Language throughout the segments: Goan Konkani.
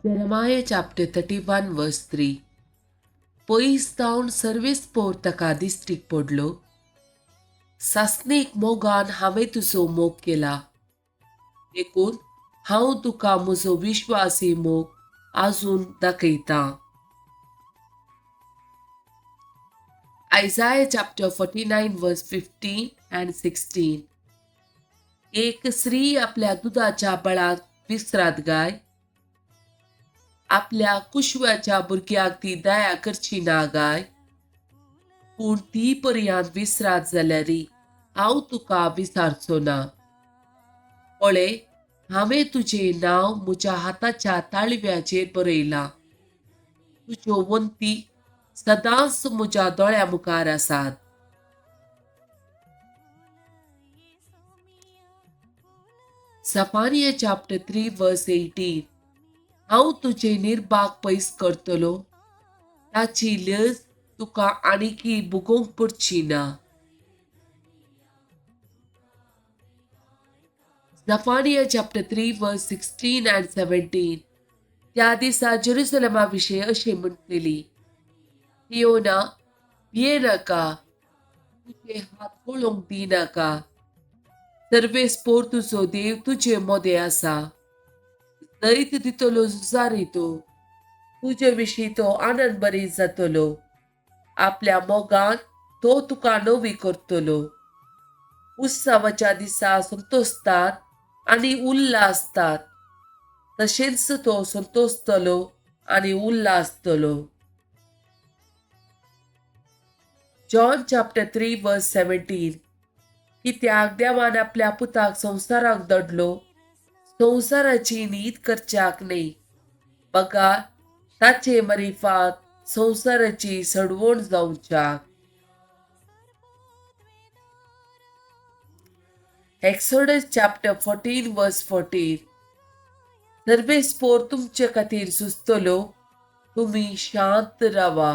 Jeremiah chapter 31 verse 3. पयस जावन सर्वेस्पोर ताका दिश्टीक पडलो. सासणीक मोगान हांवें तुजो मोग केला, देखून हांव तुका म्हजो विश्वासी मोग आजून दाखयतां. Isaiah chapter 49 verse 15 and 16. एक स्त्री आपल्या दुदाच्या बळाक विसरात गाय, आपल्या कुशव्याच्या भुरग्याक ती दया करची ना गाय, पूण ती पर्यंत विसरात जाल्यार हांव तुका विसारचो ना. पळय, हांवें तुजें नांव म्हज्या हाताच्या ताळव्याचेर बरयलां. तुज्यो वंती सदांच म्हज्या दोळ्या मुखार आसात. Zephaniah chapter 3 verse 18. हांव तुजे निर्भाग पयस करतलो, ताची लज तुका आनीकी भोगोवंक पडची ना. Zephaniah chapter 3 verse 16 and 17. त्या दिसा जेरुसलेमा विशीं अशें म्हणटली, सियोना, भिये नाका, तुजे हात गळोवंक दिनाका. सर्वेस्पोर तुजो देव तुजे मदें आसा. जैत दितलो झुजारी तो, तुजे विशीं तो आनंद बरी जातलो. आपल्या मोगान तो तुका नवी करतलो. उत्सवाच्या दिसा संतोषतात आनी उल्हासतात, तशेंच तो संतोषतलो आनी उल्हासतलो. John chapter 3 verse 17. कित्याक देवान आपल्या पुताक संवसाराक दडलो, संवसाराची नीत करच्याक न्हय, बगा ताचे मरिफात संवसाराची सडवण जावच्याक. Exodus chapter 14 verse 14. सर्वेस्पोर तुमचे खातीर सुचतलो, तुमी शांत रावा.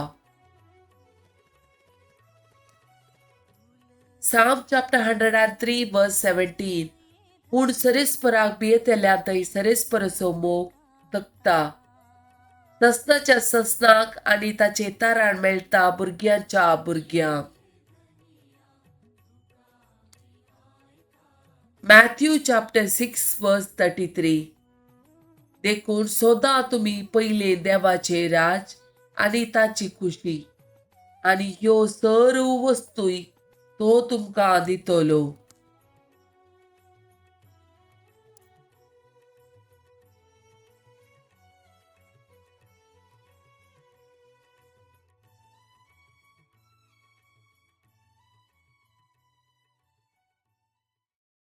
Psalm chapter 103 verse 17. पूण सरेस्पराक भियेतल्या थंय सरेस्पराचो मोग तकता. ससनाच्या ससनाक आनी ताचे तारण मेळटा भुरग्यांच्या भुरग्यांक. Matthew chapter 6 verse 33. देखून सदां तुमी पयले देवाचे राज आनी ताची खुशी, आनी ह्यो सर्व वस्तूय तो तुमकां दितलो.